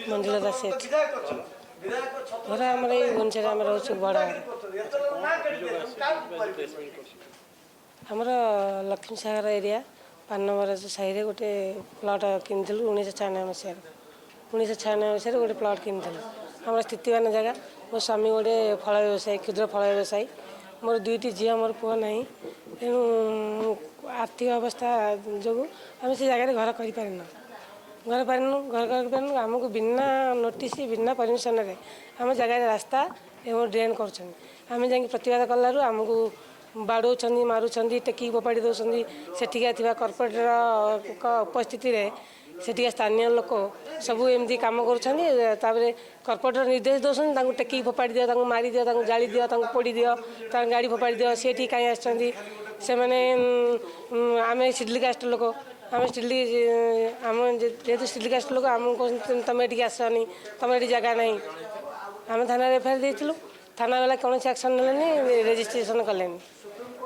ମଞ୍ଜୁଲତା ସେଠ। ଘର ଆମର ଏଇ ଭୁବନେଶ୍ୱରରେ ଆମେ ରହୁଛୁ ଭଡ଼ା ଘରେ। ଆମର ଲକ୍ଷ୍ମୀସାଗର ଏରିଆ ପାନବରଜ ସାହିରେ ଗୋଟେ ପ୍ଲଟ୍ କିଣିଥିଲୁ 1996 ମସିହାରେ। 1996 ମସିହାରେ ଗୋଟେ ପ୍ଲଟ୍ କିଣିଥିଲୁ। ଆମର ସ୍ଥିତିବାନ ଜାଗା। ମୋ ସ୍ୱାମୀ ଗୋଟେ ଫଳ ବ୍ୟବସାୟୀ, କ୍ଷୁଦ୍ର ଫଳ ବ୍ୟବସାୟୀ। ମୋର ଦୁଇଟି ଝିଅ, ମୋର ପୁଅ ନାହିଁ। ତେଣୁ ଆର୍ଥିକ ଅବସ୍ଥା ଯୋଗୁଁ ଆମେ ସେ ଜାଗାରେ ଘର କରିପାରିନୁ, ଘର ପାରିନୁ, ଘର କରିପାରିନୁ। ଆମକୁ ବିନା ନୋଟିସ୍, ବିନା ପରମିସନରେ ଆମ ଜାଗାରେ ରାସ୍ତା ଏବଂ ଡ୍ରେନ୍ କରୁଛନ୍ତି। ଆମେ ଯାଇକି ପ୍ରତିବାଦ କଲାରୁ ଆମକୁ ବାଡ଼ଉଛନ୍ତି, ମାରୁଛନ୍ତି, ଟେକିକି ଫୋପାଡ଼ି ଦେଉଛନ୍ତି। ସେଠିକା ଥିବା କର୍ପୋରେଟରଙ୍କ ଉପସ୍ଥିତିରେ ସେଠିକା ସ୍ଥାନୀୟ ଲୋକ ସବୁ ଏମିତି କାମ କରୁଛନ୍ତି। ତାପରେ କର୍ପୋରେଟର ନିର୍ଦ୍ଦେଶ ଦେଉଛନ୍ତି, ତାଙ୍କୁ ଟେକିକି ଫୋପାଡ଼ି ଦିଅ, ତାଙ୍କୁ ମାରିଦିଅ, ତାଙ୍କୁ ଜାଳି ଦିଅ, ତାଙ୍କୁ ପୋଡ଼ି ଦିଅ, ତାଙ୍କ ଗାଡ଼ି ଫୋପାଡ଼ି ଦିଅ। ସେ ଏଠିକି କାହିଁ ଆସିଛନ୍ତି ସେମାନେ? ଆମେ ସିଡ୍ୟୁଲ୍ କାଷ୍ଟ ଲୋକ। ଆମେ ସିଡ୍ୟୁଲ୍, ଆମ ଯେହେତୁ ସିଡ୍ୟୁଲ୍ କାଷ୍ଟ ଲୋକ, ଆମକୁ କହୁଛନ୍ତି ତୁମେ ଏଠିକି ଆସନି, ତୁମର ଏଠି ଜାଗା ନାହିଁ। ଆମେ ଥାନାରେ ଏଫଆଇଆର ଦେଇଥିଲୁ। ଥାନା ବାଲା କୌଣସି ଆକ୍ସନ୍ ନେଲେନି, ରେଜିଷ୍ଟ୍ରେସନ୍ କଲେନି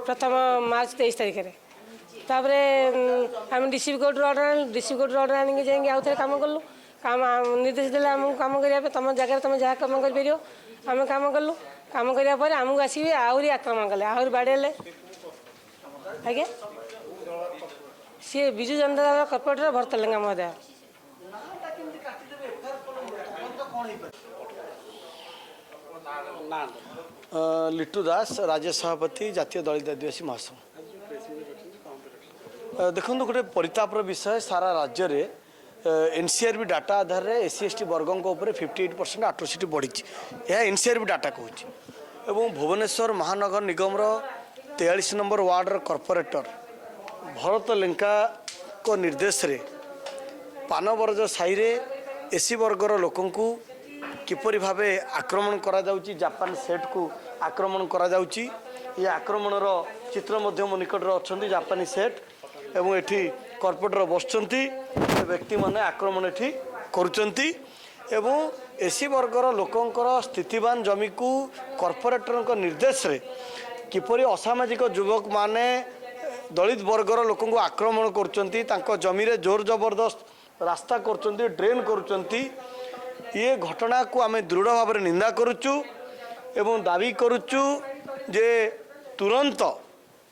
ପ୍ରଥମ ମାର୍ଚ୍ଚ 23 ତାରିଖରେ। ତାପରେ ଆମେ ଡିସିପି କୋର୍ଟରୁ ଅର୍ଡ଼ର ଆଣିଲୁ। ଡିସିପି କୋର୍ଟରୁ ଅର୍ଡ଼ର ଆଣିକି ଯାଇକି ଆଉ ଥରେ କାମ କଲୁ। କାମ ନିର୍ଦ୍ଦେଶ ଦେଲେ ଆମକୁ କାମ କରିବା ପାଇଁ, ତୁମ ଜାଗାରେ ତୁମେ ଯାହା କାମ କରିପାରିବ। ଆମେ କାମ କଲୁ। କାମ କରିବା ପରେ ଆମକୁ ଆସିକି ଆହୁରି ଆକ୍ରମଣ କଲେ, ଆହୁରି ବାଡ଼େଇଲେ ଆଜ୍ଞା। ସିଏ ବିଜୁ ଜନତା ଦଳ କର୍ପୋରେଟର ଭରତ ଲେଙ୍କା ମହୋଦୟ। କାଟିଦେବେ ଏଫଆଇଆର କଣ ହେଇପାରିବ? ଲିଟୁ ଦାସ, ରାଜ୍ୟ ସଭାପତି, ଜାତୀୟ ଦଳିତ ଆଦିବାସୀ ମହାସଂଘ। ଦେଖନ୍ତୁ, ଗୋଟେ ପରିତାପର ବିଷୟ, ସାରା ରାଜ୍ୟରେ ଏନ୍ସିଆର୍ବି ଡାଟା ଆଧାରରେ ଏସ୍ ସି ଏସ୍ ଟି ବର୍ଗଙ୍କ ଉପରେ 58% ଆଟ୍ରୋସିଟି ବଢ଼ିଛି। ଏହା ଏନ୍ସିଆର୍ବି ଡାଟା କହୁଛି। ଏବଂ ଭୁବନେଶ୍ୱର ମହାନଗର ନିଗମର 43 ନମ୍ବର ୱାର୍ଡ଼ର କର୍ପୋରେଟର ଭରତ ଲେଙ୍କାଙ୍କ ନିର୍ଦ୍ଦେଶରେ ପାନବରଜ ସାହିରେ ଏସି ବର୍ଗର ଲୋକଙ୍କୁ କିପରି ଭାବେ ଆକ୍ରମଣ କରାଯାଉଛି, ଜାପାନ ସେଟ୍କୁ ଆକ୍ରମଣ କରାଯାଉଛି, ଏ ଆକ୍ରମଣର ଚିତ୍ର ମଧ୍ୟ ମୋ ନିକଟରେ ଅଛନ୍ତି। ଜାପାନୀ ସେଟ୍ ଏବଂ ଏଠି କର୍ପୋରେଟର ବସୁଛନ୍ତି। ସେ ବ୍ୟକ୍ତିମାନେ ଆକ୍ରମଣ ଏଠି କରୁଛନ୍ତି ଏବଂ ଏସି ବର୍ଗର ଲୋକଙ୍କର ସ୍ଥିତିବାନ ଜମିକୁ କର୍ପୋରେଟରଙ୍କ ନିର୍ଦ୍ଦେଶରେ କିପରି ଅସାମାଜିକ ଯୁବକମାନେ ଦଳିତ ବର୍ଗର ଲୋକଙ୍କୁ ଆକ୍ରମଣ କରୁଛନ୍ତି, ତାଙ୍କ ଜମିରେ ଜୋର ଜବରଦସ୍ତ ରାସ୍ତା କରୁଛନ୍ତି, ଡ୍ରେନ୍ କରୁଛନ୍ତି, ଇଏ ଘଟଣାକୁ ଆମେ ଦୃଢ଼ ଭାବରେ ନିନ୍ଦା କରୁଛୁ ଏବଂ ଦାବି କରୁଛୁ ଯେ ତୁରନ୍ତ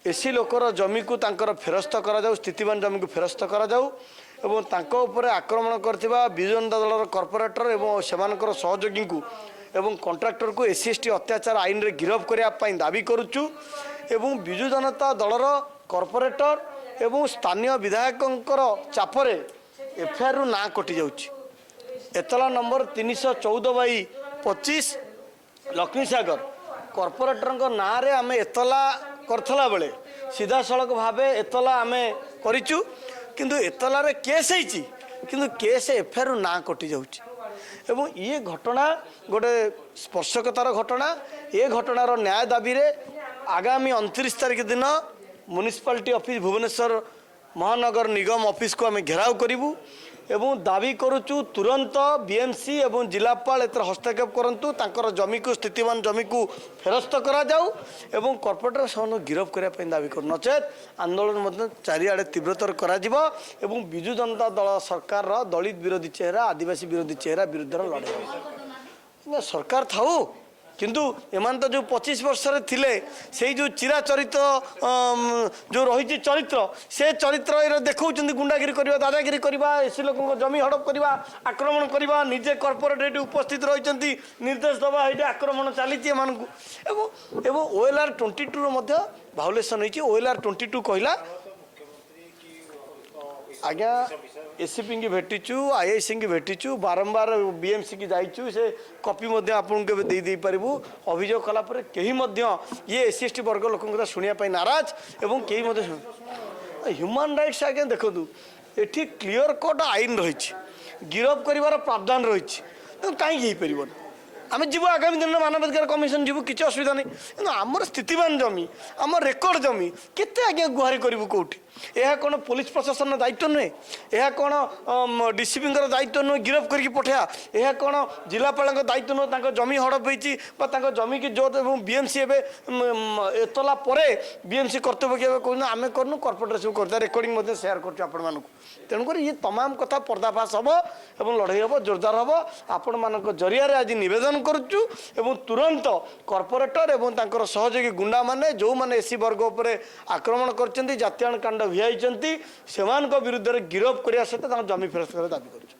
ଏସି ଲୋକର ଜମିକୁ ତାଙ୍କର ଫେରସ୍ତ କରାଯାଉ, ସ୍ଥିତିବାନ ଜମିକୁ ଫେରସ୍ତ କରାଯାଉ ଏବଂ ତାଙ୍କ ଉପରେ ଆକ୍ରମଣ କରିଥିବା ବିଜୁ ଜନତା ଦଳର କର୍ପୋରେଟର ଏବଂ ସେମାନଙ୍କର ସହଯୋଗୀଙ୍କୁ ଏବଂ କଣ୍ଟ୍ରାକ୍ଟରକୁ ଏସ୍ ସି ଏସ୍ ଟି ଅତ୍ୟାଚାର ଆଇନରେ ଗିରଫ କରିବା ପାଇଁ ଦାବି କରୁଛୁ। ଏବଂ ବିଜୁ ଜନତା ଦଳର କର୍ପୋରେଟର ଏବଂ ସ୍ଥାନୀୟ ବିଧାୟକଙ୍କର ଚାପରେ ଏଫଆଇଆରରୁ ନାଁ କଟିଯାଉଛି। ଏତଲା ନମ୍ବର 314/25, ଲକ୍ଷ୍ମୀସାଗର, କର୍ପୋରେଟରଙ୍କ ନାଁରେ ଆମେ ଏତଲା କରିଥିଲା ବେଳେ ସିଧାସଳଖ ଭାବେ ଏତଲା ଆମେ କରିଛୁ, କିନ୍ତୁ ଏତଲାରେ କେସ୍ ହେଇଛି, କିନ୍ତୁ କେସ୍ ଏଫଆଇଆରରୁ ନାଁ କଟିଯାଉଛି। ଏବଂ ଇଏ ଘଟଣା ଗୋଟେ ସ୍ପର୍ଶକାତର ଘଟଣା। ଏ ଘଟଣାର ନ୍ୟାୟ ଦାବିରେ ଆଗାମୀ 29 ତାରିଖ ଦିନ ମ୍ୟୁନିସିପାଲିଟି ଅଫିସ୍, ଭୁବନେଶ୍ୱର ମହାନଗର ନିଗମ ଅଫିସକୁ ଆମେ ଘେରାଉ କରିବୁ ଏବଂ ଦାବି କରୁଛୁ ତୁରନ୍ତ ବିଏମ୍ସି ଏବଂ ଜିଲ୍ଲାପାଳ ଏଥିରେ ହସ୍ତକ୍ଷେପ କରନ୍ତୁ, ତାଙ୍କର ଜମିକୁ, ସ୍ଥିତିବାନ ଜମିକୁ ଫେରସ୍ତ କରାଯାଉ ଏବଂ କର୍ପୋରେଟର ସେମାନଙ୍କୁ ଗିରଫ କରିବା ପାଇଁ ଦାବି କରୁ। ନଚେତ୍ ଆନ୍ଦୋଳନ ମଧ୍ୟ ଚାରିଆଡ଼େ ତୀବ୍ରତର କରାଯିବ ଏବଂ ବିଜୁ ଜନତା ଦଳ ସରକାରର ଦଳିତ ବିରୋଧୀ ଚେହେରା, ଆଦିବାସୀ ବିରୋଧୀ ଚେହେରା ବିରୁଦ୍ଧରେ ଲଢ଼େଇ ହେବ। ନା, ସରକାର ଥାଉ, କିନ୍ତୁ ଏମାନେ ତ ଯେଉଁ 25 ବର୍ଷରେ ଥିଲେ, ସେଇ ଯେଉଁ ଚିରାଚରିତ ଯେଉଁ ରହିଛି ଚରିତ୍ର, ସେ ଚରିତ୍ର ଦେଖାଉଛନ୍ତି। ଗୁଣ୍ଡାଗିରି କରିବା, ଦାଦାଗିରି କରିବା, ଏସି ଲୋକଙ୍କ ଜମି ହଡ଼ପ କରିବା, ଆକ୍ରମଣ କରିବା, ନିଜେ କର୍ପୋରେଟ ଏଠି ଉପସ୍ଥିତ ରହିଛନ୍ତି, ନିର୍ଦ୍ଦେଶ ଦେବା, ଏଇଠି ଆକ୍ରମଣ ଚାଲିଛି ଏମାନଙ୍କୁ। ଏବଂ ଓଏଲ୍ଆର୍ 22ର ମଧ୍ୟ ଭାଉଲେସନ୍ ହେଇଛି। ଓଏଲ୍ଆର୍ 22 କହିଲା ଆଜ୍ଞା, ଏସିପିଙ୍କି ଭେଟିଛୁ, ଆଇଆଇସିଙ୍କି ଭେଟିଛୁ, ବାରମ୍ବାର ବିଏମ୍ସିକି ଯାଇଛୁ। ସେ କପି ମଧ୍ୟ ଆପଣଙ୍କୁ ଏବେ ଦେଇ ଦେଇପାରିବୁ। ଅଭିଯୋଗ କଲା ପରେ କେହି ମଧ୍ୟ ଇଏ ଏସ୍ ସି ଏସ୍ ଟି ବର୍ଗ ଲୋକଙ୍କ କଥା ଶୁଣିବା ପାଇଁ ନାରାଜ ଏବଂ କେହି ମଧ୍ୟ ହ୍ୟୁମାନ୍ ରାଇଟ୍ସ। ଆଜ୍ଞା ଦେଖନ୍ତୁ, ଏଠି କ୍ଲିଅର କଟ୍ ଆଇନ ରହିଛି, ଗିରଫ କରିବାର ପ୍ରାବଧାନ ରହିଛି, ତେଣୁ କାହିଁକି ହେଇପାରିବନି? ଆମେ ଯିବୁ, ଆଗାମୀ ଦିନରେ ମାନବାଧିକାର କମିଶନ ଯିବୁ, କିଛି ଅସୁବିଧା ନାହିଁ। କିନ୍ତୁ ଆମର ସ୍ଥିତିବାନ ଜମି, ଆମ ରେକର୍ଡ ଜମି, କେତେ ଆଜ୍ଞା ଗୁହାରି କରିବୁ କେଉଁଠି? ଏହା କ'ଣ ପୋଲିସ ପ୍ରଶାସନର ଦାୟିତ୍ୱ ନୁହେଁ? ଏହା କ'ଣ ଡିସିପିଙ୍କର ଦାୟିତ୍ୱ ନୁହେଁ ଗିରଫ କରିକି ପଠେଇବା? ଏହା କ'ଣ ଜିଲ୍ଲାପାଳଙ୍କ ଦାୟିତ୍ୱ ନୁହେଁ ତାଙ୍କ ଜମି ହଡ଼ପ ହେଇଛି ବା ତାଙ୍କ ଜମିକି ଜୋର? ଏବଂ ବିଏମ୍ସି ଏବେ ଏତଲା ପରେ ବିଏମ୍ସି କର୍ତ୍ତୃପକ୍ଷ ଏବେ କହୁଛନ୍ତି ଆମେ କରୁନୁ, କର୍ପୋରେଟର ସବୁ କରୁଛୁ। ରେକର୍ଡ଼ିଂ ମଧ୍ୟ ସେୟାର କରୁଛୁ ଆପଣମାନଙ୍କୁ। ତେଣୁକରି ଇଏ ତମାମ କଥା ପର୍ଦ୍ଦାଫାଶ ହେବ ଏବଂ ଲଢ଼େଇ ହେବ, ଜୋରଦାର ହେବ। ଆପଣମାନଙ୍କ ଜରିଆରେ ଆଜି ନିବେଦନ କରୁଛୁ ଏବଂ ତୁରନ୍ତ କର୍ପୋରେଟର ଏବଂ ତାଙ୍କର ସହଯୋଗୀ ଗୁଣ୍ଡାମାନେ, ଯେଉଁମାନେ ଏସି ବର୍ଗ ଉପରେ ଆକ୍ରମଣ କରିଛନ୍ତି, ଜାତିଆଣ କାଣ୍ଡ ଭିଆଇଛନ୍ତି, ସେମାନଙ୍କ ବିରୁଦ୍ଧରେ ଗିରଫ କରିବା ସହିତ ତାଙ୍କ ଜମି ଫେରସ୍ତ କରିବା ଦାବି କରୁଛୁ।